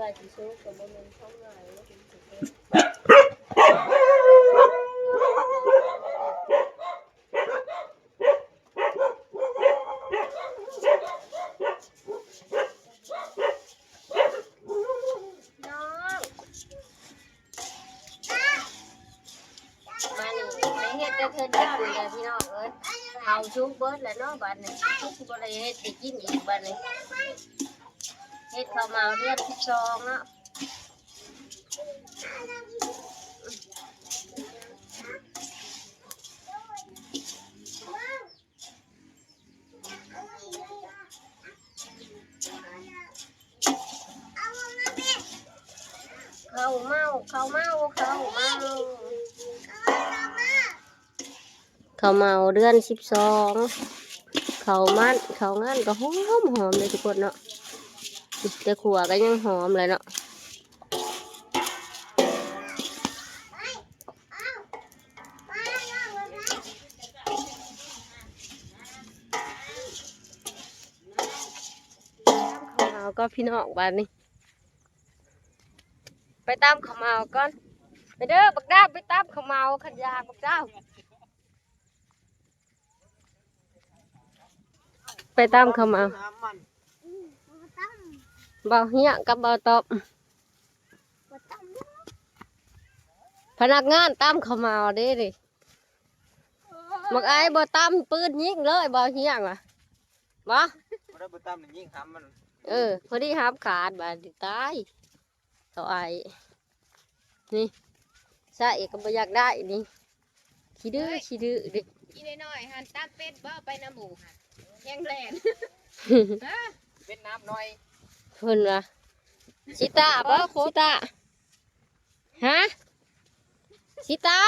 ວ່າຊິສຸກກໍບໍ່ແມ່ນຂອງງ່າຍເນາະ ພີ່ນ້ອງ. ມານີ້ໄປເຮັດແຕ່ເທິງເຮັດບຸນແລ້ວ ພີ່ນ້ອງເອີຍ. ເຂົ້າສຸກເບິດແລ້ວເນາະ ບາດນີ້ຄືຊິບໍ່ໄດ້ເຮັດໄດ້ກິນອີກບາດນີ້. ເຮັດເຂົ້າໝາວເດືອນສິບສອງເນາະ. ເຂົ້າເໝົາ ເຂົ້າເໝົາ ເຂົ້າເໝົາ ເຂົ້າເໝົາເດືອນສິບສອງ. ເຂົ້າມັນ ເຂົ້າງານກໍຫອມໆເລີຍທຸກຄົນເນາະ. ແຕ່ຂົ້ວກໍຍັງຫອມເລີຍເນາະ. ເອົາກໍພີ່ນ້ອງ ບາດນີ້ໄປຕຳເຂົ້າເໝົາກ່ອນ. ໄປເດີບັກດາວ ໄປຕຳເຂົ້າເໝົາ ຄັນຢາກບັກດາວ. ໄປຕຳເຂົ້າເໝົາ ບ່າວຮຽງກັບບ່າວຕອບ ພະນັກງານຕຳເຂົ້າເໝົາເດ້ນີ້. ບັກໄອບໍ່ຕຳ ປືນຍິງເລີຍ ບ່າວຮຽງວ່າ ບໍ່ ບໍ່ໄດ້ບໍ່ຕຳນີ້ຍິງຫຳມັນ. ເອີ ພໍດີຫຳຂາດ ບາດນີ້ຕາຍ. ເຂົາອາຍ ນີ້ ໃຊ້ກໍບໍ່ຢາກໄດ້ນີ້ ຂີ້ດື້ ເອີຍ ຂີ້ດື້ເດ້. ອີນ້ອຍໆຫັ້ນ ຕາມເປັດບໍ່ ໄປນຳໝູ່ຫັ້ນ ແຮງແລ່ນ ເປັດນ້ຳນ້ອຍ ເພິ່ນວ່າ. ຊິຕາບໍ່ ຊິຕາ ຮະ ຊິຕາ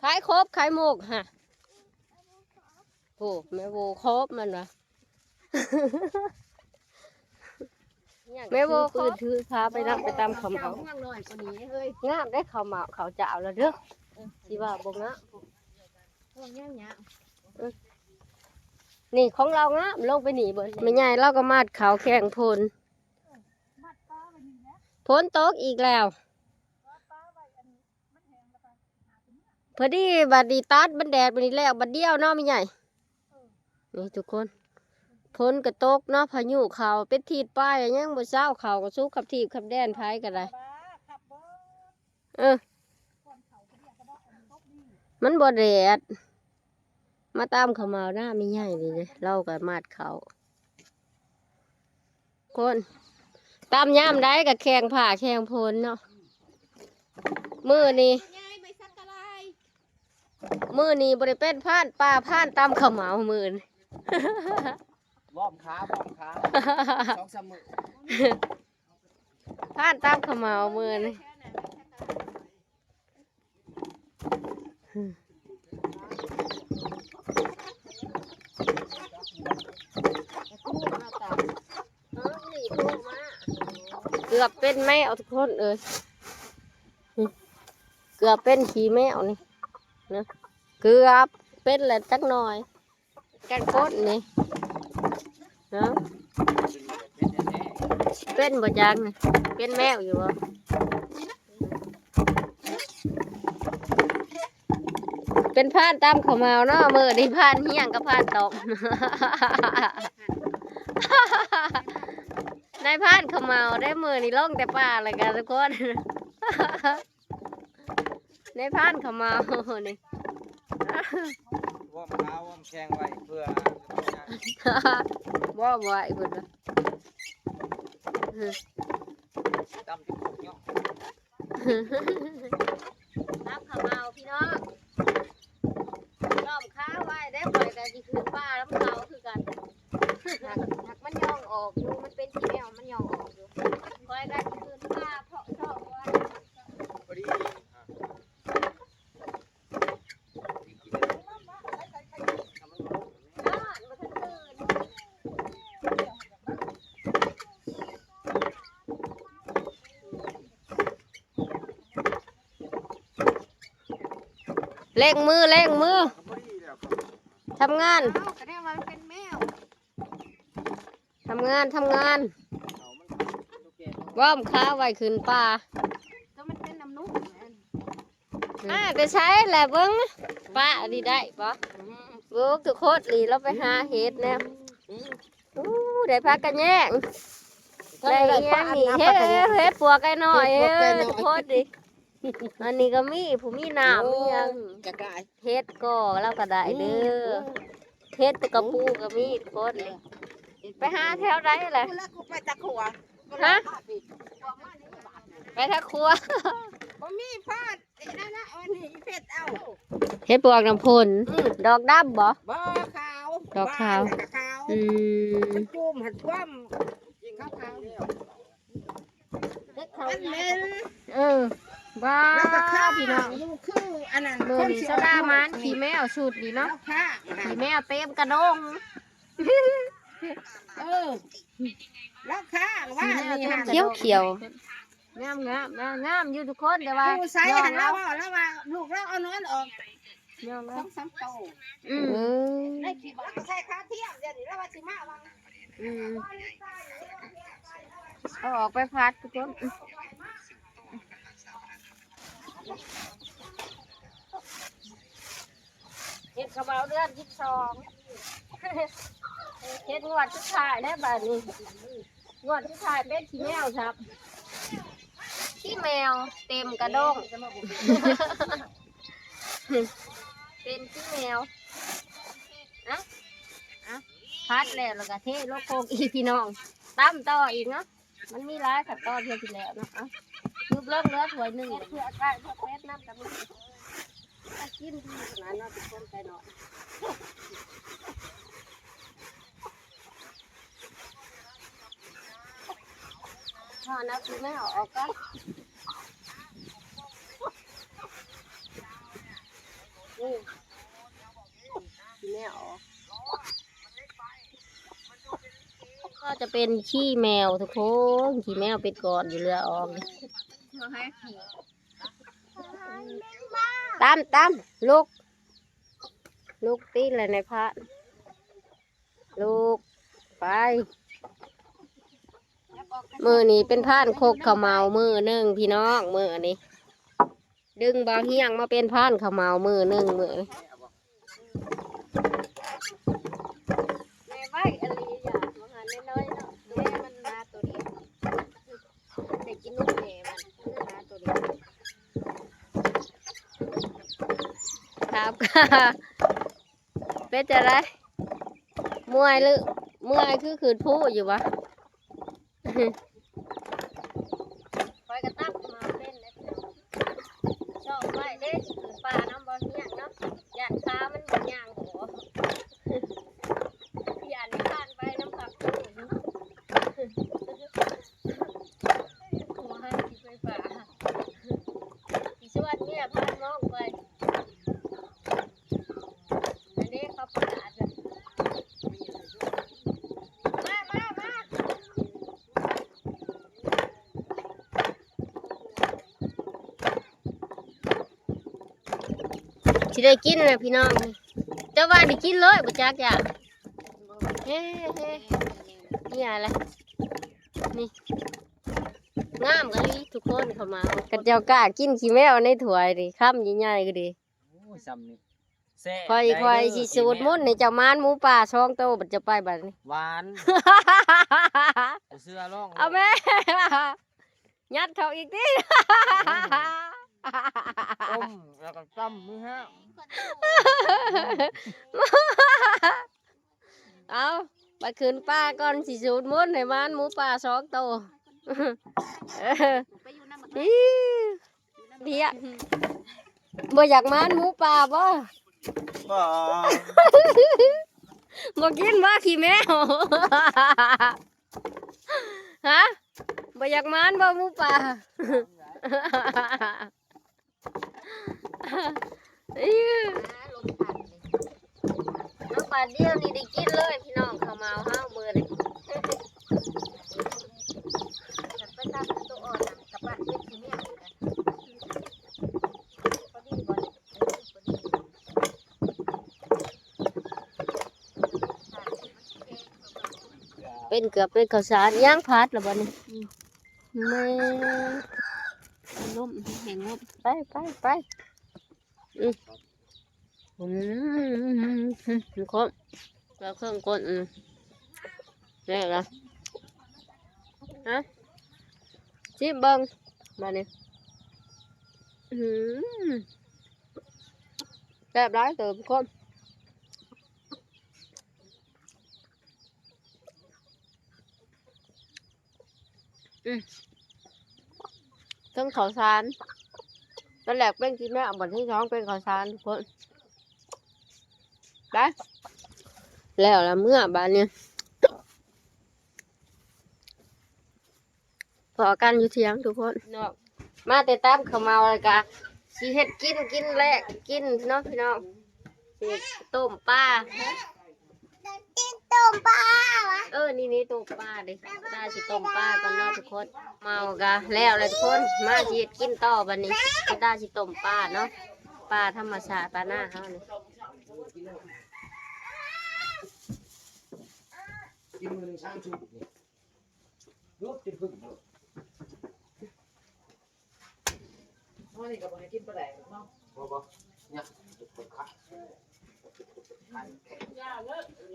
ຂາຍຄົບຂາຍໝົກຫະ. ໂອ້ ແມ່ໂວຄອບມັນວ່າ ແມ່ໂວຄອບ ຖືພາໄປນຳໄປຕຳເຂົ້າເໝົາ. ງາມໄດ໋ເຂົ້າເໝົາ ເຂົ້າເຈົ້າລະເດີ. ຊິວ່າບໍ່ງາມ ນີ້ຂອງລາວງາມ. ລົງໄປນີ້ເບິ່ງ ແມ່ໃຫຍ່ລາວກໍມັດເຂົ້າແຂ່ງຝົນ ຝົນຕົກອີກແລ້ວ. ພໍດີບາດນີ້ຕັດມັນແດດ ບາດນີ້ແລ້ວບາດດຽວເນາະແມ່ໃຫຍ່. ນີ້ທຸກຄົນ ຝົນກໍຕົກເນາະ ພາຍຸເຂົ້າເປັນທິດປາຍ ຍັງບໍ່ເຊົາ ເຂົ້າກໍສຸກຂັບຖີບຂັບແດນ ໃຜກໍໄດ້. ເອີ ມັນບໍ່ແດດ. ມາຕຳເຂົ້າເໝົານາແມ່ໃຫຍ່ນີ້ເດ້ ລາວກໍມັດເຂົ້າ. ຄົນຕຳຍາມໃດກໍແຂ່ງຟ້າແຂ່ງຝົນເນາະ. ມື້ນີ້ ຍາຍ ໃບສັກກະລາຍ ມື້ນີ້ບໍ່ໄດ້ເປັນພານປ່າ ພານຕຳເຂົ້າເໝົາມື້ນີ້. ວອມຂາ ວອມຂາ ສອງສາມມື້ ພານຕຳເຂົ້າເໝົາມື້ນີ້. ເກືອບເປັນແມວທຸກຄົນເອີຍ ເກືອບເປັນຂີ້ແມວນີ້ນະ ເກືອບເປັນແລ້ວຈັກໜ່ອຍ. ກັນກົ້ນນີ້ເນາະ ເປັນບໍ່ຈັກ ເປັນແມວຢູ່ບໍ່? ເປັນພານຕຳເຂົ້າເໝົາເນາະ ມື້ນີ້ພານຮຽງກັບພານຕອບ ນາຍພານເຂົ້າເໝົາໄດ໋ ມື້ນີ້ລົງແຕ່ປ່າແລ້ວກະທຸກຄົນ. ໃນພານເຂົາມານີ້ ວອມຂາວອມແຂ້ງໄວ້ເພື່ອ ວອມໄວ້ເພິ່ນວ່າ ຕຳຕິດເນາະ ຕຳເຂົ້າເໝົາພີ່ນ້ອງ ວອມຂາໄວ້ເດ້ ຂ້ອຍກໍຊິຂຶ້ນປ່ານຳເຂົາຄືກັນ ຫາກ ຫາກມັນຍ່ອງອອກຢູ່ ມັນເປັນຂີ້ແມວ ມັນຍ່ອງອອກຢູ່ ຂ້ອຍກໍຊິຂຶ້ນປ່າເພາະຊອກວ່າ ພໍດີ ເລັ່ງມື ເລັ່ງມື ທຳງານ ເອົາ ກໍແນວວ່າມັນເປັນແມວ ທຳງານ ທຳງານ. ວອມຂາໄວ້ຂຶ້ນປ່າ ກໍມັນເປັນນ້ຳນົມ. ອ່າ ໄປໃສລະເບິ່ງ ປ້ານີ້ໄດ້ບໍ່? ອືມ ໂອ້ ຄືໂຄດລີ ລາວໄປຫາເຫັດແນວ. ອືມ ໂອ້ ໄດ້ຜັກກະແຍງ ໄດ້ອີ່ຫຍັງນີ້ ເຫັດ ເຫັດປວກໄກ່ນ້ອຍ ເຫັດປວກໄກ່ນ້ອຍ ເອີ ໂຄດດີ. ອັນນີ້ກໍມີ ຜູ້ມີນ້ຳ ໂອ້ ມີຫຍັງ ຈະກາຍ ເຫັດກໍລາວກໍໄດ້ເດີ. ອືມ ເຫັດປະກະປູກໍມີທຸກຄົນ. ເອີ ໄປຫາແຖວໃດລະ? ພຸ້ນລະ ກູໄປຕາຂົວ. ຮະ? ໄປຕາຂົວ ບໍ່ມີພໍ. ເອີ ນັ້ນລະ ອັນນີ້ເພັດເອົາ ເຫັດປວກນ້ຳຝົນ. ອືມ ດອກດຳບໍ່? ບໍ່ ຂາວ ດອກຂາວ ບານນະກະຂາວ. ອືມ ມັນຈູມຫັ້ນ ຄວາມ ເຮັດເຂົ້າ ມັນເໝັນ. ເອີ ບ້າ ແລ້ວກໍຂາວ ພີ່ນ້ອງ ຢູ່ຄືອັນນັ້ນ ມື້ນີ້ ຄົນຊິ ສະດາໝານ ອອກລູກ ຂີ້ແມວຊຸດນີ້ເນາະ ລາວຄ້າງ ຂີ້ແມວເຕັມກະດົງ. ເອີ ລາວຄ້າງວ່າ ຂີ້ແມວ ນີ້ ເຕັມກະດົງ ຂຽວໆ ງາມໆ ງາມ ງາມຢູ່ທຸກຄົນ ແຕ່ວ່າ ຜູ້ໃສ່ຫັ້ນ ລາວເວົ້າ ລາວວ່າລູກລາວເອົານອນອອກ ສອງສາມໂຕ. ອືມ ເອີ ໃນຄລິບ ລາວກໍໃສ່ຂາທຽມ ດຽວນີ້ລາວວ່າຊິມາວ່າ ອືມ ເອົາອອກໄປພັດທຸກຄົນ. ເຮັດຂະເໝົາເດືອນສິບສອງ ເຮັດງວດສຸດທ້າຍແລ້ວບາດນີ້ ງວດສຸດທ້າຍເປັນຂີ້ແມວຊ້ຳ ຂີ້ແມວເຕັມກະດົງ ເປັນຂີ້ແມວ. ເອົາ ເອົາ ພັດແລ້ວ ແລ້ວກໍເທລົງໂຄກອີກ ພີ່ນ້ອງ ຕຳຕໍ່ອີກເນາະ. ມັນມີຫຼາຍຂັ້ນຕອນເທື່ອທີ່ແລ້ວເນາະ. ເອົາ ຍືບລົງເຫຼືອຖ້ວຍໜຶ່ງ ເພື່ອໄດ້ ເພື່ອເປັດນຳກໍມີ. ກິນດີຂະໜາດເນາະ ທຸກຄົນ ໄກ່ນ້ອຍ. ເຮົານຳຂີ້ແມວອອກກ່ອນ ນີ້ ຂີ້ແມວອອກ. ກໍຈະເປັນຂີ້ແມວທຸກຄົນ ຂີ້ແມວເປັນກ້ອນຢູ່ເຫຼືອອອກ. ຕຳ ຕຳ ລຸກ ລຸກຕິລະນາຍພານ ລຸກ ໄປ. ມື້ນີ້ເປັນພານຄົກເຂົ້າເໝົາມື້ໜຶ່ງ ພີ່ນ້ອງ ມື້ນີ້ ດຶງບ່າວຮຽງມາເປັນພານເຂົ້າເໝົາມື້ໜຶ່ງມື້ນີ້. ແມ່ໄວອີ່ຫຼີ ຢາກວ່າຫັ້ນນ້ອຍໆເນາະ ແມ່ມັນມາໂຕດຽວ ໄດ້ກິນນົມແມ່ມັນ ມາໂຕດຽວ. ຖາມ ເປັນຈັ່ງໃດ? ເມື່ອຍຫຼື ເມື່ອຍຄືຂຶ້ນພູຢູ່ບໍ່? ຂ້ອຍກໍຕັກມາເປັນເດ້ ຊອກໄວ້ເດ້ ຊິຂຶ້ນປ່ານຳບໍ່ຮຽງເນາະ ຢ້ານຂາມັນບໍ່ຍ່າງບໍ່ ຢ້ານຂ້ານໄປນຳພັກຜູ້ຢູ່ ຫົວໃຫ້ຊິໄປປ່າ ຊິຊວນເມຍພານ້ອງໄປ. ອັນນີ້ເຂົາປະກາດ ມາ ມາ ມາ ຊິໄດ້ກິນແລ້ວພີ່ນ້ອງ ເຈົ້າວ່າໄດ້ກິນເລີຍບໍ່ຈັກຢ່າ ເຮ ເຮ ນີ້ລະ ນີ້ ງາມອີ່ຫຼີທຸກຄົນ ເຂົ້າມາ ຄັນເຈົ້າກ້າກິນຂີ້ແມວໃນຖ້ວຍນີ້ ຄຳໃຫຍ່ໆກໍດີ. ໂອ້ຍ ຊ່ຳນີ້ແຊບ ຂ້ອຍ ໄດ້ ຂ້ອຍ ເດີ ຊິສູດມົນໃຫ້ເຈົ້າໝານໝູປ່າສອງໂຕ ບັດເຈົ້າໄປບັດນີ້ ຫວານ ບໍ່ເຊື່ອລອງ ເອົາແມ່ ຍັດເຂົ້າອີກຕິ ອືມ ຕົ້ມແລ້ວກໍຈ້ຳມື້ແຮງ. ເອົາ ໄປຂຶ້ນປ່າກ່ອນ ຊິສູດມົນໃຫ້ໝານໝູປ່າສອງໂຕ. ອີ ເພຍ ບໍ່ຢາກໝານໝູປ່າບໍ່? ບໍ່ ບໍ່ກິນບໍ່ຂີ້ແມວ? ຮະ ບໍ່ຢາກໝານບໍ່ໝູປ່າ? ອີ ມາບາດດຽວນີ້ໄດ້ກິນເລີຍພີ່ນ້ອງ ເຂົ້າເໝົາເຮົາມື້ນີ້ ໄປຕັດໂຕອ່ອນນະ ກະປັດເປັນຂີ້ເມຍອີກ ພໍດີບໍ່? ເປັນເກືອບເປັນເຂົ້າສານ ຍ່າງພັດລະບໍ່ນີ້? ອືມ. ແມ່ ລົມ ແຮງລົມ ໄປ ໄປ ໄປ ອືມ ອືມ ຄົນ ເອົາເຄື່ອງກົນ ອືມ ແລ້ວລະ ຮະ ຊິມເບິ່ງ ບາດນີ້ ອືມ ແຊບຫຼາຍເຕີບທຸກຄົນ. ອືມ ເທິງເຂົ້າສານ ຕອນແລກເປັນຂີ້ເໝັກ ບັດທີສອງເປັນເຂົ້າສານທຸກຄົນ ໄປ ແລ້ວລະເມືອບາດນີ້. ພໍ້ກັນຢູ່ຖຽງທຸກຄົນເນາະ ມາແຕ່ຕຳເຂົ້າເໝົາແລ້ວກະຊິເຮັດກິນ ກິນແລງກິນເນາະພີ່ນ້ອງ ຊິຕົ້ມປາ ກິນຕົ້ມປາຫວາ ເອີ ນີ້ໆ ຕົ້ມປາເດ້ ດາຊິຕົ້ມປາກ່ອນເນາະທຸກຄົນ ເໝົາກະແລ້ວແລ້ວທຸກຄົນ ມາຊິເຮັດກິນຕໍ່ບາດນີ້ ດາຊິຕົ້ມປາເນາະ ປາທຳມະຊາດ ປານາເຮົານີ້ ກິນມື້ໜຶ່ງສາມຊຸດນີ້ ຢຸດກິນເພິ່ງໂລດ ມື້ນີ້ກໍບໍ່ໄດ້ກິນປາແດກເນາະ ບໍ່ ບໍ່ ຍັງ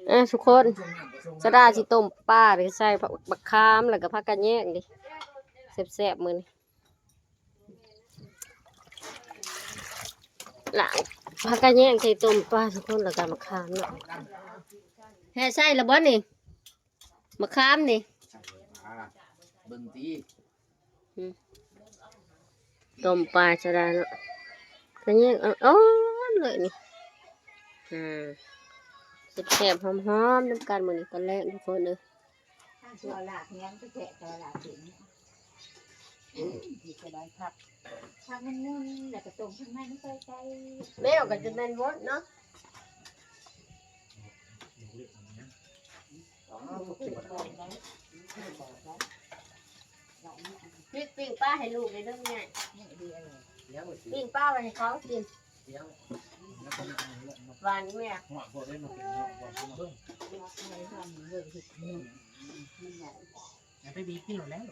ເອີ ທຸກຄົນ ສະດາຊິຕົ້ມປາ ໄດ້ໃສ່ບັກຂາມ ແລ້ວກໍຜັກກະແຍງເດ້ ແຊບໆ ມື້ນີ້ ລ້າງຜັກກະແຍງໃສ່ຕົ້ມປາທຸກຄົນ ແລ້ວກໍບັກຂາມເນາະ ແຮ່ໃສ່ລະບໍ່ນີ້? ມະຂາມນີ້ ອ່າ ເບິ່ງຕິ ອືມ ຕົ້ມປາຈະໄດ້ເນາະ ກະຍັງອ່ອນໆ ເລີຍນີ້ ອ່າ ແຊບໆ ຫອມໆ ນຳກັນມື້ນີ້ ຕອນແລງທຸກຄົນເອີຍ ຕົວລາກຫຍັງ ແທ້ໆ ຕົວລາກກິນ ນີ້ກໍໄດ້ຜັກ ຜັກມັນງຸ່ນ ແລ້ວກໍຕົ້ມທາງໃນມັນໃສ່ໄກ່ ແມວກໍຈະແມ່ນໝົດເນາະ ປີ້ງ ປີ້ງປາໃຫ້ລູກໄດ້ເດີແມ່ ປີ້ງປາໄວ້ໃຫ້ເຂົາກິນ ຫວານແມ່ ໄປບີບກິນໂລດແລ້ວ.